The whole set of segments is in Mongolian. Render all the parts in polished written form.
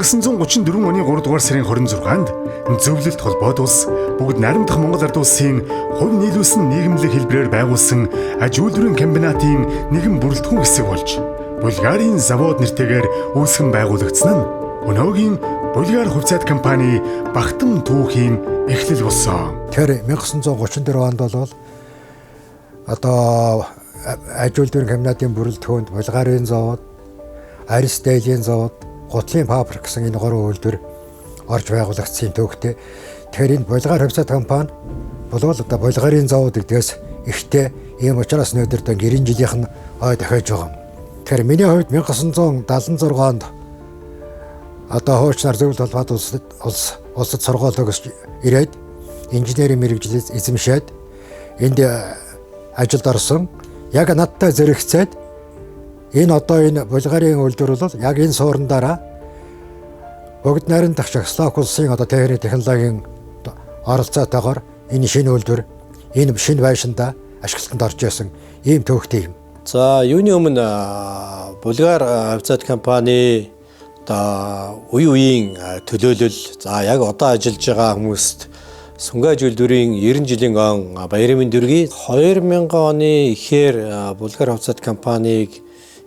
1934 оны 3 дугаар сарын 26-нд Зөвлөлт холбоот улс бүгд найрамдах Монгол Ард улсын хувь нийлүүлсэн нийгэмлэг хэлбэрээр байгуулсан аж үйлдвэрийн комбинатын нэгэн бүрэлдэхүүн хэсэг болж Булгарын завод нэртэйгээр үүсгэн байгуулагдсан нь өнөөгийн Булгар хувьцаат компани багтам түүхийн эхлэл болсон. Тэгэхээр 1934 онд бол одоо аж үйлдвэрийн комбинатын бүрэлдэхүүнд Булгарын завод, Арьс дээлийн завод, гутлын фабрик гэсэн энэ гурван үйлдвэр орж байгуулагдсан төвхтэй. Тэгэхээр энэ Булгар хувьцаат компани болвол одоо Булгарын завод гэдгээс ихтэй, ийм учраас өнөөдөр 90 жилийнх нь ой дахиад байгаа юм. Тэгэхээр миний хувьд 1976 онд одоо хуучнаар Зөвлөлт холбоот улсад сургууль төгсөж ирээд инженерийн мэргэжил эзэмшээд энд ажилд орсон. Яг надтай зэрэгцээд энэ одоо энэ Булгарын үйлдвэр бол яг энэ суурин дараа бүгд найрамдах Чехословак улсын одоо техник технологийн оролцоотойгоор энэ шинэ үйлдвэр энэ шинэ байшинда ашиглалтанд орж исэн ийм төвхтэй юм. За, юуны өмнө Булгар хувьцаат компани одоо үе үеийн төлөөлөл, за яг одоо ажиллаж байгаа хүмүүст Сүнгээ аж үйлдвэрийн 90 жилийн он баярын мэнд хүргэе. 2000 оны ихээр Булгар хувьцаат компанийг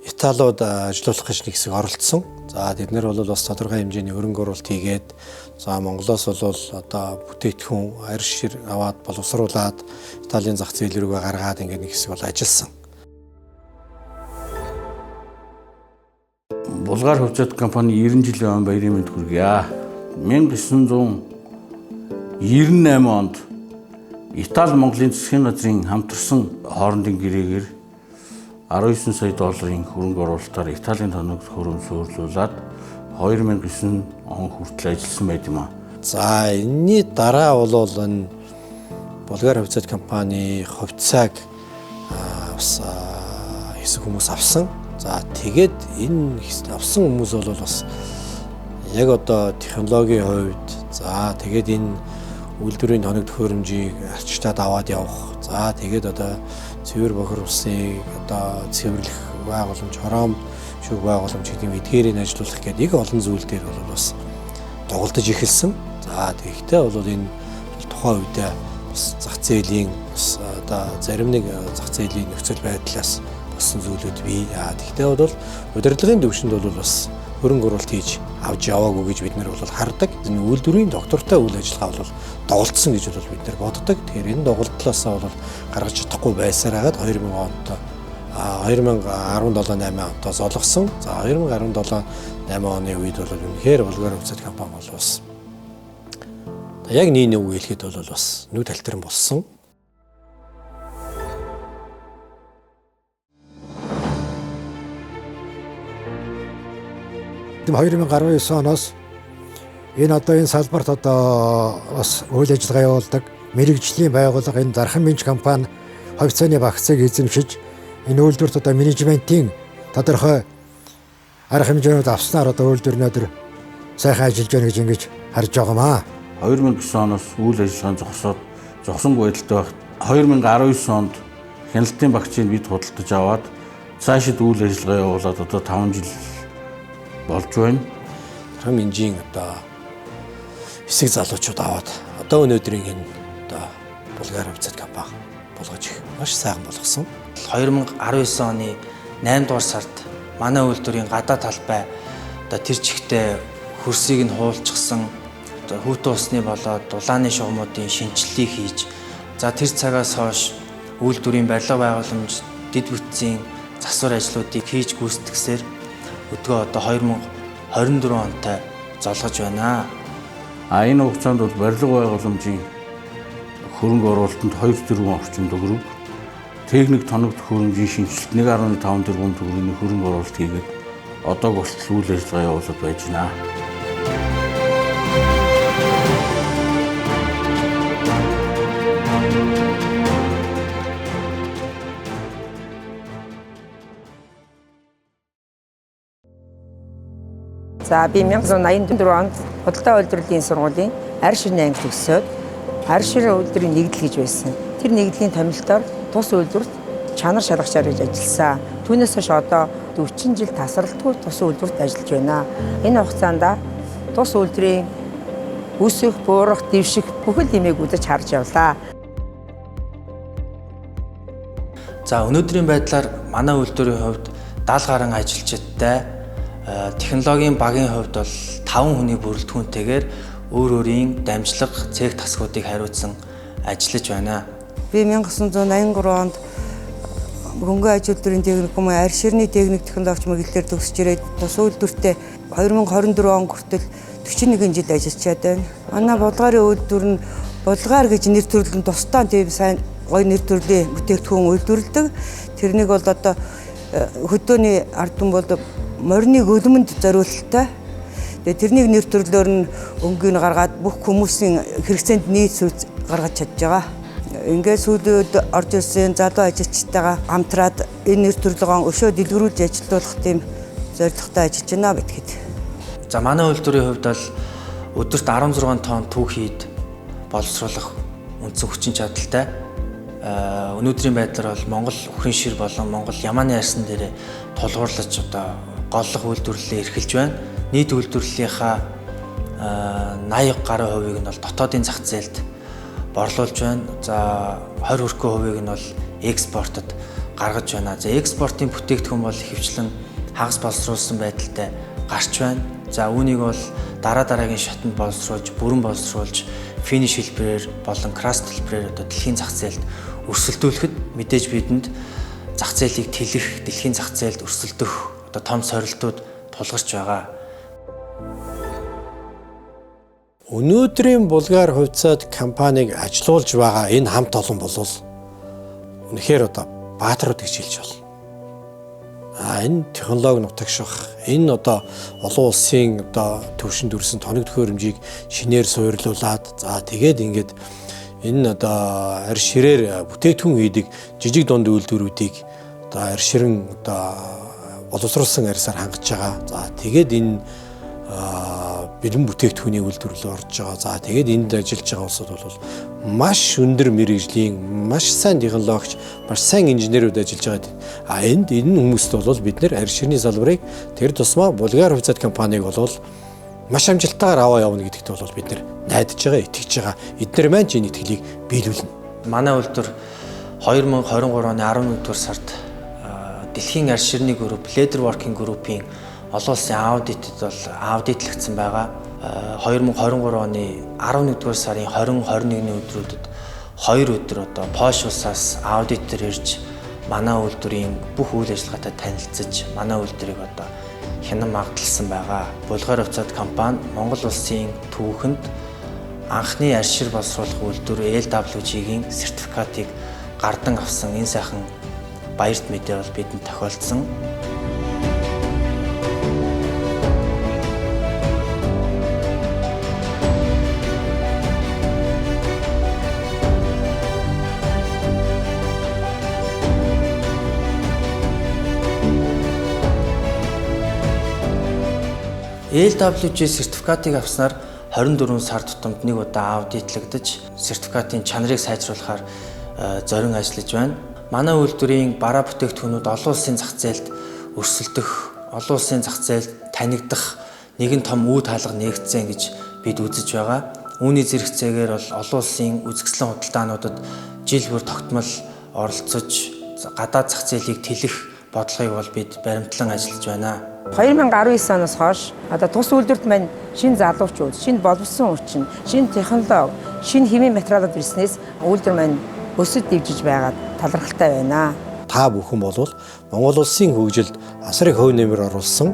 Италиуд ажилуулах гэж нэг хэсэг оролцсон. За, тэд нар бол бас тодорхой хэмжээний хөрөнгө оруулалт хийгээд, за Монголоос бол одоо бүтээгдэхүүн арь шир аваад боловсруулад Италийн зах зээл рүүгээ гаргаад ингээд нэг хэсэг бол ажилласан. Булгар хувьцаат компани 90 жилийн он баярын мэнд хүргье. 1998 онд Итали Монголын засгийн газрын хамтарсан хоорондын гэрээгээр 19 сая долларын хөрөнгө оруулалтаар Италийн тоног төхөөрөмж суйрлуулад 2009 он хүртэл ажилласан байт юм аа. За, энэний дараа бол энэ Булгар хувьцаат компани хувьцааг бас хэсэг хүмүүс авсан. За, тэгээд энэ авсан хүмүүс бол бас яг одоо технологийн хувьд, за тэгээд энэ үйлдвэрийн тоног төхөөрөмжийг арчтаад аваад явах. За, тэгээд одоо цэвэр бохир усыг одоо цэвэрлэх байгууламж, хороом шүүх байгууламж гэдэг юм эдгээрийг ажилуулах гэдэг их олон зүйл дээр бол бас дугалдаж эхэлсэн. За, тэгэхдээ бол энэ тухайн үедээ бас зах зээлийн бас одоо зарим нэг зах зээлийн нөхцөл байдлаас болсон зүйлүүд бий. Тэгэхдээ бол удирдлагын төвшөнд бол бас хөрөнгө оруулалт хийж авч яваагүй гэж бид нар бол хардаг. Энэ үйлдвэрийн доктортой үйл ажиллагаа бол доголдсон гэж бол бид нар боддог. Тэгэхээр энэ доголдлоосоо бол гаргаж чадахгүй байсаар хагаад 2000 онд 2017 8 онд золгосон. За, 2017 8 оны үед бол үнэхээр Булгар хувьцаат компани бол бас яг нийний үг хэлэхэд бол бас нүд альтран болсон. Тэм 2019 оноос энэ одоо энэ салбарт одоо бас үйл ажиллагаа явуулдаг мэрэгжлийн байгууллага энэ Дархан Минж компани хувьцааны багцыг эзэмшиж энэ үйлдвэрт одоо менежментийн тодорхой арга хэмжээнүүд авснаар одоо үйлдвэр өнөөдөр сайхан ажиллаж байна гэж ингэж харж байгаа маа. 2009 оноос үйл ажиллагаа зогсоод зогсонгүй байдалтай байхад 2019 онд хяналтын багцыг бид худалдаж аваад цаашид үйл ажиллагаа явуулаад одоо 5 жил болж байна. Дархан Минжийн одоо хэсэг залуучууд аваад одоо өнөөдрийн энэ одоо Булгар хувьцаат компани болгож их маш сайхан болгосон. 2019 оны 8 дугаар сард манай үйлдвэрийн гадаа талбай одоо тэр чигтээ хөрсийг нь хуулчихсан, одоо хүүтэн усны болоод дулааны шугамуудын шинэчлэлийг хийж, за тэр цагаас хойш үйлдвэрийн барилга байгууламж, дэд бүтцийн засвар ажлуудыг хийж гүйцэтгсээр өдгөө одоо 2024 онтой золгож байна. А энэ хугацаанд бол барилга байгууламжийн хөрөнгө оруулалтанд 2 тэрбум орчим төгрөг, техник тоног төхөөрөмжийн шинэчлэлт 1.5 тэрбум төгрөгийн хөрөнгө оруулалт хийгээд одоо болтол үйл ажиллагаа явуулаад байж байна. За, би 1984 онд худалдаа үйлдвэрлэлийн сургуулийн арь ширний анги төгсөөд арь шир үйлдвэрийн нэгдэл гэж байсан. Тэр нэгдлийн томилолтоор тус үйлдвэрт чанар шалгагчаар гэж ажилласан. Түүнээс хойш одоо 40 жил тасралтгүй тус үйлдвэрт ажиллаж байна. Энэ хугацаанд Тус үйлдвэрийн өсөх, буурах, дэвших бүхэл юмыг үзэж харж явлаа. За өнөөдрийн байдлаар манай үйлдвэрийн хувьд 70 гаруй ажилчидтай, технологийн багийн хувьд бол 5 хүний бүрэлдэхүүнтэйгээр өөр өөрийн дамжлага, цех тасгуудыг хариуцсан ажиллаж байна. Би 1983 онд Хөнгөн аж үйлдвэрийн техникум арь ширний техник технологич мэргэжлээр төгсөж ирээд тус үйлдвэртээ 2024 он хүртэл 41 жил ажиллаж байна. Манай Булгарын үйлдвэр нь Булгар гэж нэр төрөл нь тусдаа тийм сайн гоё нэр төрлийн бүтээгдэхүүн үйлдвэрлэдэг. Тэрнийг бол одоо хөдөөний ард түмэн бол морины өлмөнд зориулттай. Тэгээ тэрнийг нэр төрлөөр нь өнгийг гаргаад бүх хүмүүсийн хэрэгцээнд нийцүүлж гаргаж чадж байгаа. Ингээд сүүлийн үед орж ирсэн залуу ажилчтайгаа хамтраад энэ нэр төрлөгөө өшөө дэлгэрүүлж ажилуулах тийм зорилготой ажиллаж байна битгэд. За манай үйлдвэрийн хувьд бол өдөрт 16 тонн түүхийд боловсруулах үндсэн хүчин чадалтай. Өнөөдрийн байдлаар бол Монгол үхрийн шир болон Монгол Ямааны арьсан дээр тулгуурлаж одоо голлох үйлдвэрлэлээ эрхэлж байна. Нийт үйлдвэрлэлийнхаа 80 гаруй хувийг нь бол дотоодын зах зээлд борлуулж байна. За 20 хүрхүү хувийг нь бол экспортод гаргаж байна. За экспортын бүтээгдэхүүн бол ихэвчлэн хагас боловсруулсан байдалтай гарч байна. За үүнийг бол дараа дараагийн шатанд боловсруулж, бүрэн боловсруулж, финиш хэлбэрээр болон краст хэлбэрээр одоо дэлхийн зах зээлд өрсөлдүүлэхэд мэдээж бидэнд зах зээлийг тэлэх, дэлхийн зах зээлд өрсөлдөх одоо том сорилтууд тулгарч байгаа. Өнөөдрийн Булгар хувьцаат компаниг ажилуулж байгаа энэ хамт олон болвол үнэхээр одоо баатрууд гэж хэлж болно. Энэ технологи нутагших, энэ одоо олон улсын одоо төвшөнд өрсөн тоног төхөөрөмжийг шинээр суйрлуулад, за тэгээд ингээд энэ одоо арь ширээр бүтээгдэхүүн хийдэг жижиг дунд үйлдвэрүүдийг одоо арь ширэн одоо боловсруулсан арьсаар хангаж байгаа. За тэгээд энэ бэлэн бүтээгдэхүүний үйлдвэрлэл орж байгаа. За тэгээд энд ажиллаж байгаа улсууд бол маш өндөр мэргэжлийн, маш сайн технологич, маш сайн инженерүүд ажиллаж байгаа. А энд энэ хүмүүст бол бид нэр арь ширний салбарыг тэр тусмаа Булгар хувьцаат компаниг бол маш амжилттайгаар аваа явна гэдэгт бол бид нэр найдаж байгаа, итгэж байгаа. Эднэр маань ч энэ итгэлийг биелүүлнэ. Манай үйлдвэр 2023 оны 11-р сард дэлхийн арь ширний групп, Leather Working Group-ийн олон улсын аудитэд бол аудитлагдсан байгаа. 2023 оны 11-р сарын 20, 21-ний өдрүүдэд 2 өдөр одоо Польш улсаас аудитор ирж манай үйлдвэрийн бүх үйл ажиллагаатай танилцаж манай үйлдвэрийг одоо хянан магадлсан байгаа. Булгар хувьцаат компани Монгол улсын түүхэнд анхны арь шир боловсруулах үйлдвэр LWG-ийн сертификатыг гардан авсан энэ сайхан баярт мэдээ бол бидэнд тохиолдсон. LWG сертификатыг авснаар 24 сар тутамд нэг удаа аудитлагдаж сертификатын чанарыг сайжруулахаар зорин ажиллаж байна. Манай үйлдвэрийн бараа бүтээгдэхүүнүүд олон улсын зах зээлд өрсөлдөх, олон улсын зах зээлд танигдах нэгэн том үе таалга нээгдсэн гэж бид үзэж байгаа. Үүний зэрэгцээгээр бол олон улсын үзэсгэлэн худалдаануудад жил бүр тогтмол оролцож гадаад зах зээлийг тэлэх бодлогыг бол бид баримтлан ажиллаж байна. 2019 оноос хойш одоо тус үйлдвэрт маань шинэ залуучууд, шинэ боловсон хүчин, шинэ технологи, шинэ химийн материалууд ирснээс үйлдвэр маань өсөж дэвжиж байгаад талархалтай байна. Та бүхэн бол Монгол улсын хөгжилд асар их хувь нэмэр оруулсан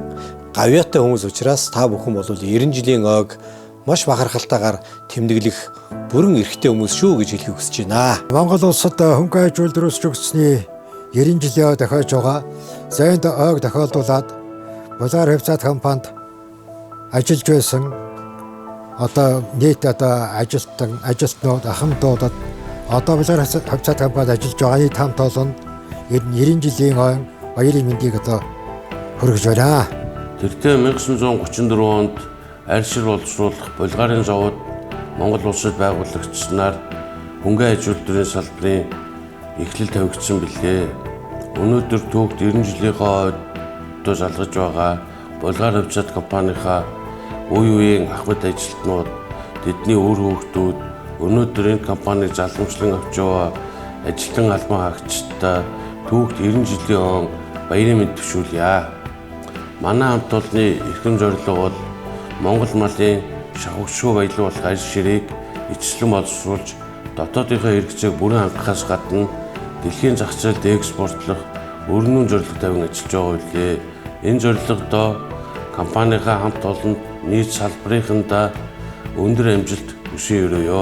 гавьяатай хүмүүс учраас та бүхэн бол 90 жилийн ойг маш бахархалтайгаар тэмдэглэх бүрэн эрхтэй хүмүүс шүү гэж хэлэхийг хүсэж байна. Монгол улсад хөнгөн аж үйлдвэр өсөж өгсөний 90 жилийн ой тохиож байгаа. Зайд ойг тохиолдуулаад Булгар хувьцаат компанид ажиллаж байсан одоо нийт одоо ажилтан, ажилтнууд, ахмадуудад одоо Булгар хувьцаат компанид ажиллаж байгаа нийт хамт олон 90 жилийн ой баярын мэндийг одоо хүргэж байна. Тэртээ 1934 онд арь шир боловсруулах Булгарын завод Монгол улсад байгуулагдсанаар хөнгөн аж үйлдвэрийн салбарын эхлэл тавигдсан билээ. Өнөөдөр түүхт 90 жилийнхээ ойд залгаж байгаа Булгар хувьцаат компанийнхаа үе үеийн ахмад ажилтнууд, тэдний үр хүүхдүүд өнөөдөр энэ компаниг залгамжлан авч яваа ажилтан албан хаагчдаа түүхт 90 жилийн он баярын мэнд төвшүүлье. Манай хамт олонны эрхэм зорилго бол Монгол малын шавхагчгүй баялаг болох арьс ширээг ичлэн боловсруулж дотоодынхоо хэрэгцээг бүрэн хангахаас гадна дэлхийн зах зээлд экспортлох өрнөн зорилго тавин ажиллаж байгаа үлээ. Энэ зорилгодоо компанийнхаа хамт олонд нийт салбарынхандаа өндөр амжилт хүсэн өрөөё.